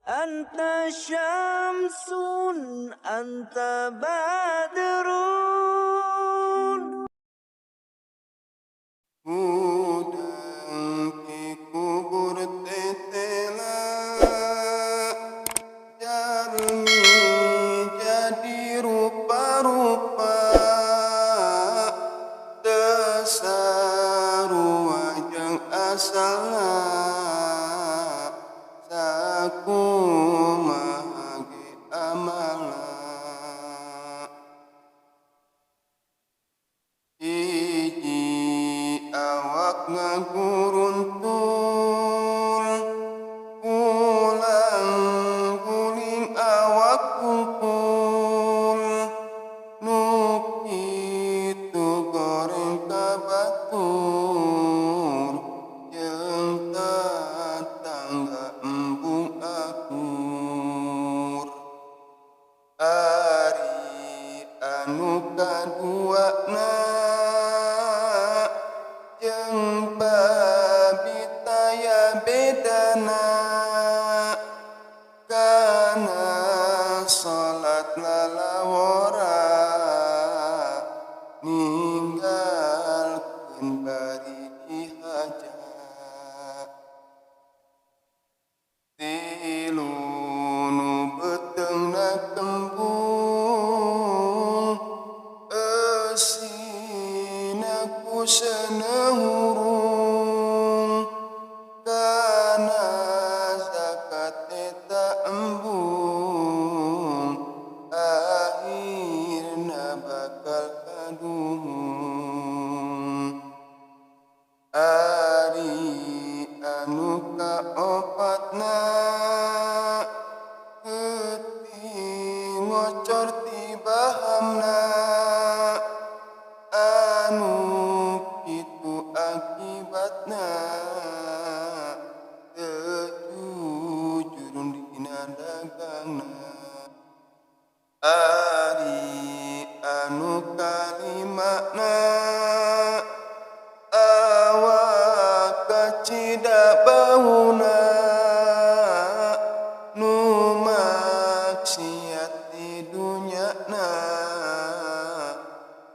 أنت شمس أنت بدر. Hudang ti kubur tetela jalmi jadi rupa-rupa teu sarua jeung asalna sakumaha ge amalna. Hiji awak ngaguruntul pulang guling awak kumpul nu kitu goreng ka batur jeung tatangga embung akur. Ari anu kaduana jeung babi taya bedana kana salat lalawora ninggalkeun bari dihaja. Tilu nu beuteungna kembung eusina ku seuneu hurung kana zakat eta embung akhirna bakal kaduhung. Ari anu kaopatna geuting ngocor ti bahamna anu kitu akibatna teu jujur dina dagangna. Ari anu kalimana awak kacida bauna nu maksiat di dunyana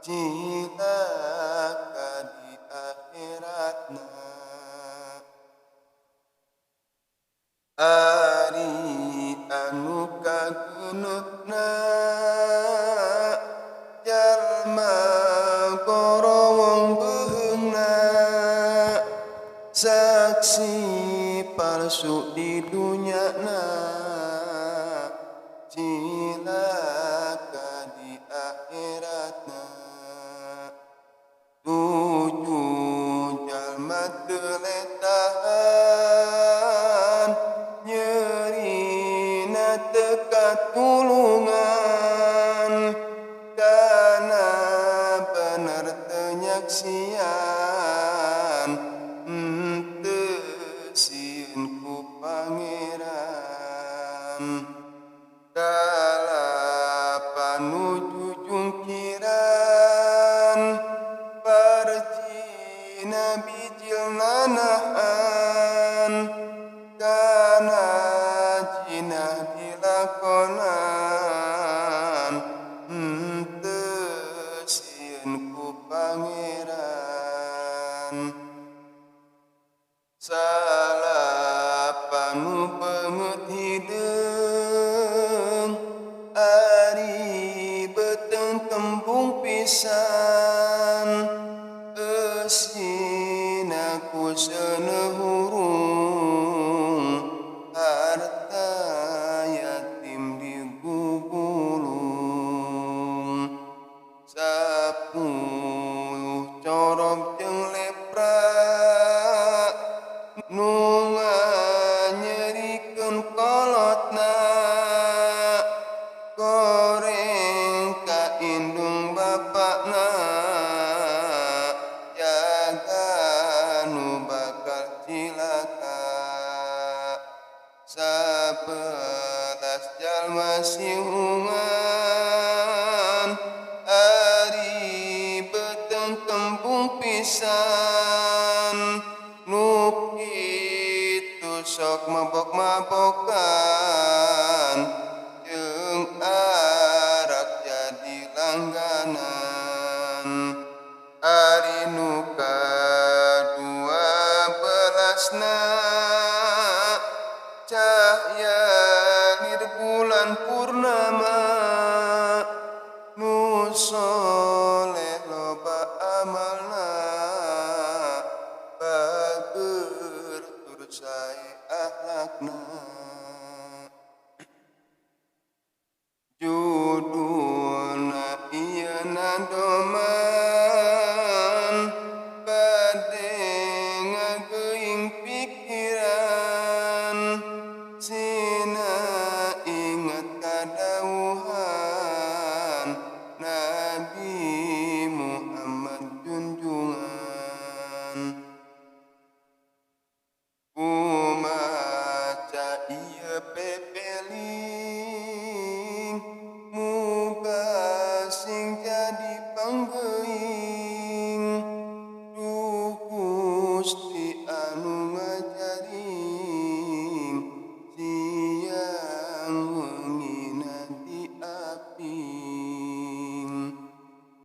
cilaka di akhiratna. Ari anu kagenepna jalma gorowong beuheungna saksi palsu di dunyana cilaka di akhiratna. Tujuh jalma teu letahan nyerina teu katulungan kana bener teu nyaksian henteu sieun ku Pangeran. Dalapan nu jujungkiran parjina bijil nanahan kana jinah dilakonan henteu sieun ku Pangeran. Salapan nu beungeut hideung ari beuteung kembung pisan eusina ku seuneu hurung harta yatim digugulung. 10 corob jeung lepra nu nganyerikeun kolotna goreng ka indung bapakna jaga nu bakal cilaka. 11 jalma sihungan ari beuteung kembung pisan nu kitu sok mabok-mabokan. cahya lir bulan purnama nu soleh loba amalna bager tur sae akhlakna. Judulna ieu nadoman bade ngageuing pikiran sina inget kadawuhan Nabi Muhammad junjungan. Kumaca ieu pepeling